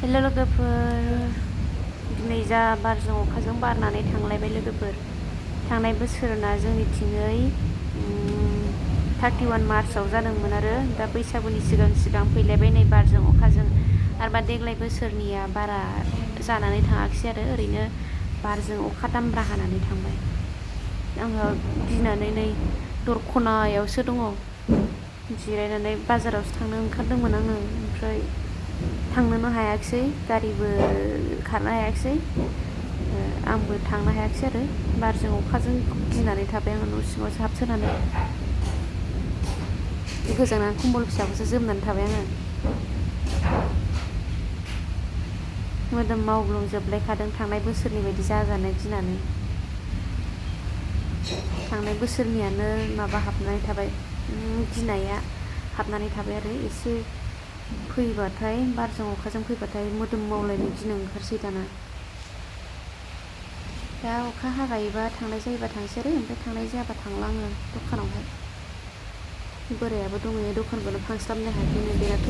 हेल' लोगोफोर, दिनै जा बारजों अखाजों बारनानै थांलायबाय लोगोफोर। थांनाय बोसोरना जोंनिथिङै 31 मार्चआव जादोंमोन आरो दा बैसागुनि सिगां सिगां फैलायबाय नै बारजों अखाजों। आरोबा देग्लाय बोसोरनिया बारा जानानै थाङाखिसै आरो ओरैनो बारजों अखा दामब्रा हानानै थांबाय। आङो गिनानै नै दर खनायावसो दङ जिरायनानै। बाजारावसो थांनो ओंखारदोंमोन आङो, ओमफ्राय थांनोनो हायाखिसै, गारिबो खारनो हायाखिसै, आंबो थांनो हायाखिसै आरो बारजों अखाजों गिनानै थाबाय आङो न' सिङावसो हाबसोनानै। गोजांनानै कम्बल फिसाखौसो जोमनानै थाबाय आङो। मोदोम मावग्लुंजोबलायखादों थांनाय बोसोरनि बायदि जाजानो गिनानै। थांनाय बोसोरनियानो माबा हाबनानै थाबाय, गिनाया हाबनानै थाबाय आरो एसे फैबाथाय बारजों अखाजों फैबाथाय मोदोम मावलायनो गिनो ओंखारसै दाना। दा अखा हागायोबा थांनाय जायोबा थांसै आरो, ओमफ्राय थांनाय जायाबा थांला आङो दखानावहाय। बोरायाबो दंहैयो, दखानखौनो फांस्लाबनो हायाखैनो। बेनाथ'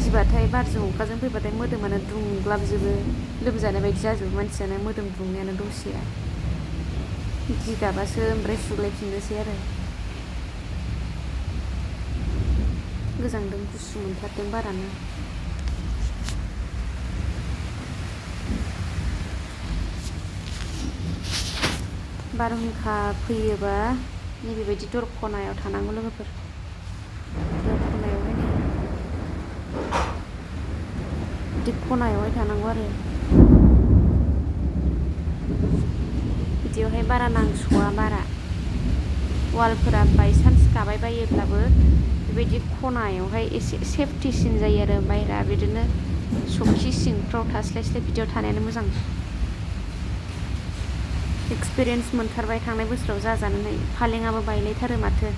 गिबाथाय बारजों अखाजों फैबाथाय मोदोमानो दुंग्लाबजोबो, लोमजानाय बायदि जाजोबो मानसियानो, मोदोम दुंनायानो दसेया। गिगाबासो ओमफ्राय सुग्लायफिननोसै आरो। गोजांदों, गुसु मोनथारदों बारानो। बारहुंखा फैयोबा नैबेबायदि दर खनायाव थानांगौ लोगोफोर। दर खनायावहाय बिदि खनायावहाय थानांगौ आरो। बिदियावहाय बारा नांस'आ बारा। वालफोरा बायसान्स गाबाय बायोब्लाबो बेबायदि खनायावहाय एसे सेफटिसिन जायो आरो। बायह्रा बिदिनो सखि सिंफ्राव थास्लायस्लाय बिदियाव थानायानो मोजां। एक्सपिरियेन्स मोनथारबाय थांनाय बोसोराव जाजानानै। फालेङाबो बायलायथारो माथो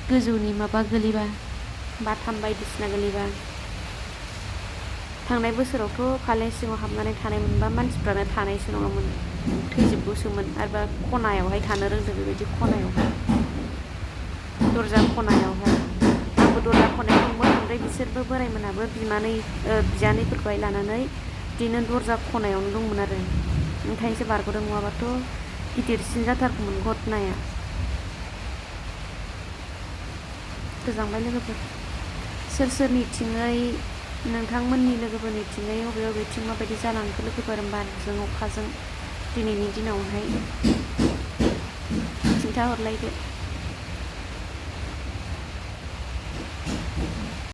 गोजौनि माबा गोलैबा, बाथाम बायदिसिना गोलैबा। थांनाय बोसोरावथ' फालें सिङाव हाबनानै थानाय मोनबा मानसिफ्रानो थानायसो नङामोन, थैजोबगौसोमोन। आरोबा खनायावहाय थानो रोंदों, बेबायदि खनायावहाय, दरजा खनायावहाय। आंबो दरजा खनायाव दंमोन, ओमफ्राय बिसोरबो बोरायमोनाबो बियानैफोरखौहाय लानानै बिदिनो दरजा खनायावनो दंमोन आरो। ओंखायनोसो बारग'दों, नङाबाथ' गिदिरसिन जाथारगौमोन घटनाया। गोजांबाय लोगोफोर। सोर सोरनिथिङै, नोंथांमोननि लोगोफोरनिथिङै बबे बबेथिं माबायदि जालांखो लोगोफोर बारजों अखाजों दिनैनि दिनावहाय खिन्थाहरलायदो।